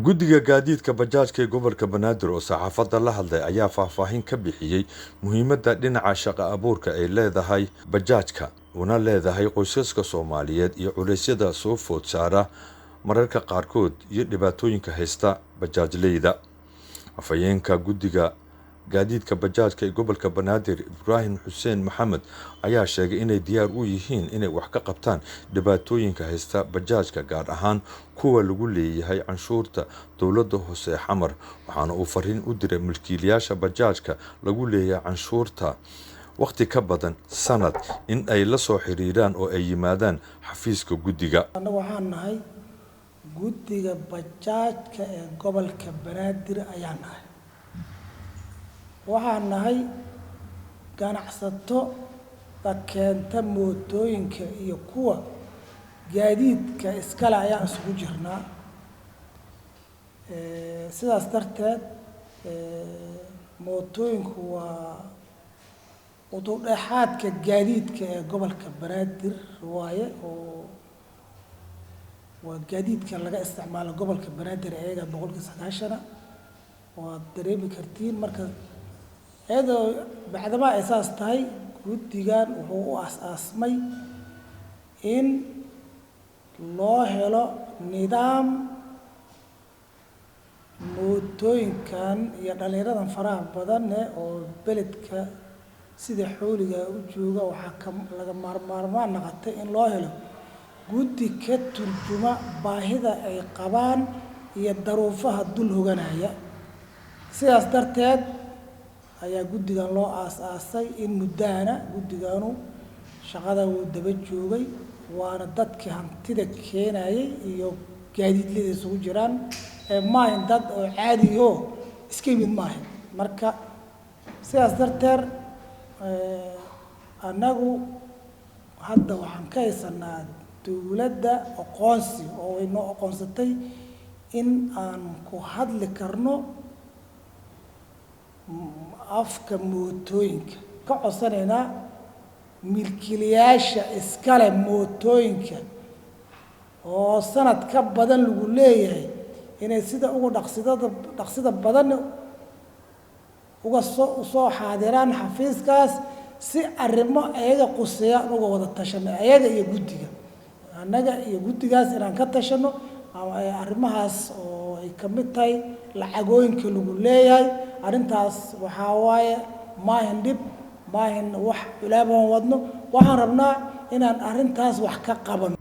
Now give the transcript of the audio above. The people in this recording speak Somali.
Guddiga Gaadiidka Bajaajka ee Gobolka Banaadir oo saxaafadda la hadlay ayaa faahfaahin ka bixiyay muhiimadda dhinaca shaqo abuurka ay leedahay bajaajka una leedahay qoysaska Soomaaliyeed iyo culeysyada soo food saara mararka qaarkood iyo dhibaatooyinka haysta bajaajleyda. Afhayeenka Guddiga Gaadiidka Bajaajka ee Gobolka Banaadir Ibraahim Xuseen Maxamed ayaa sheegay inay diyaar u yihiin inay wax ka qabtaan dhibaatooyinka haysta bajaajka, gaar ahaan kuwa lagu leeyahay canshuurta dowladda hoose ee Xamar, waxaana uu fariin u diray milkiilayaasha bajaajka lagu leeyahay canshuurta waqti ka badan sanad in ay la soo xiriiraan oo ay yimaadaan xafiiska guddiga. Annagu waxaan nahay guddiga bajaajka ee gobolka Banaadir ayaan nahay. Waxaan nahay ganacsato da keenta mootooyinka iyo kuwa gaadiidka iskale ayaan isugu jirnaa. Sidaas darteed, mootooyinku waa udub-dhexaadka gaadiidka ee gobolka Banaadir waaye, oo waa gaadiidka laga isticmaalo gobolka Banaadir ayaga 90%. Waad dareemi kartiin. Marka iyadoo bacdama ay saas tahay, guddigan wuxuu u aas-aasmay in loo helo nidaam mootooyinkan iyo dhalinyaradan faraha badanne oo beledka sida xooliga u jooga. Waxaa ka laga maarmaarmaan noqotay in loo helo guddi ka turjuma baahida ay qabaan iyo daruufaha dul hoganaya. Sidaas darteed ayaa guddigan loo aas-aasay. In muddaana guddiganu shaqada wuu daba joogay, waana dadkii hantida keenayay iyo gaadiidlada isugu jiraan ee maahin dad oo caadiyo iska yimid maahin. Marka sidaas darteed, annagu hadda waxaan ka haysanaa dowladda aqoonsi oo way noo aqoonsatay in aan ku hadli karno afka mootooyinka. Ka codsanaynaa milkiilayaasha iskale mootooyinka oo sanad ka badan lagu leeyahay inay sida ugu dhaqsidada dhaqsida badan uga soo usoo xaadiraan xafiiskaas si arrimo ayaga quseeya uga wada tashano, ayaga iyo guddiga, annaga iyo guddigaas inaan ka tashano arrimahaas oo ay ka mid tahay lacagooyinka lagu leeyahay. Arrintaas waxaa waaye maahin dhib, maahin wax culaab aan wadno. Waxaan rabnaa inaan arrintaas wax ka qabano.